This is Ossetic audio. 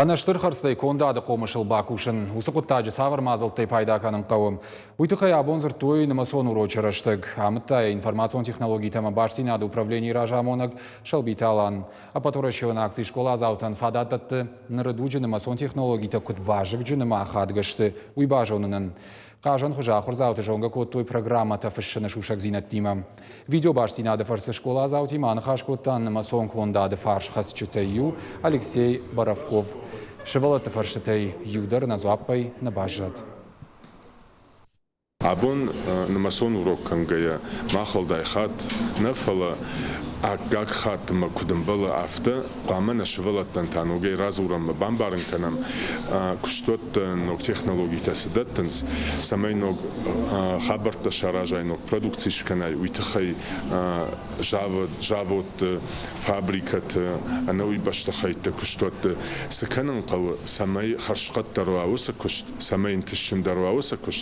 Ӕнӕ стыр хӕрдзтӕй кондады хъомысыл бакусын, уыцы хъуыддаджы цавӕр мадзӕлттӕй пайда кӕнын хъӕуы, уый тыххӕй абон дзырдтой нымӕцон урочы рӕстӕг. Амыдта йӕ информацион технологитӕ ӕмӕ бастдзинады управленийы разамонӕг Сӕлбиты Алан. Ӕппӕтуӕрӕсеон акци скъоладзаутӕн фадат дӕтты, ныры дуджы нымӕцон технологитӕ куыд вазыгджын ӕмӕ ахадгӕ сты, уый базонынӕн. Хъазӕн хуызы ахуырдзауты зонгӕ кодтой программӕтӕ фыссыны сусӕгдзинӕдтимӕ. Видеобастдзинады фӕрцы скъоладзаутимӕ аныхас кодта нымӕцон кондады фарсхӕцджытӕй иу Алексей Боровков. Сывӕллӕтты фӕрстытӕй иу дӕр нӕ дзуаппӕй нӕ баззад. Абон нымӕцон урок кӕнгӕйӕ мах уӕлдай хатт нӕ, фӕлӕ аккаг хаттмӕ куыд ӕмбӕлы, афтӕ хъуамӕ нӕ сывӕллӕттӕн та ногӕй радзурӕм ӕмӕ бамбарын кӕнӕм, куыстуӕттӕ ног технологитӕ цы дӕттынц, цӕмӕй ног хабӕрттӕ саразай, ног продукци скӕнай, уый тыххӕй заводты, фабрикӕты, ӕнӕуый бӕстыхӕйтты, куыстуӕтты цы кӕнын хъӕуы, цӕмӕй хӕрзхъӕддӕр уа уыцы куыст, цӕмӕй ӕнтыстджындӕр уа уыцы куыст.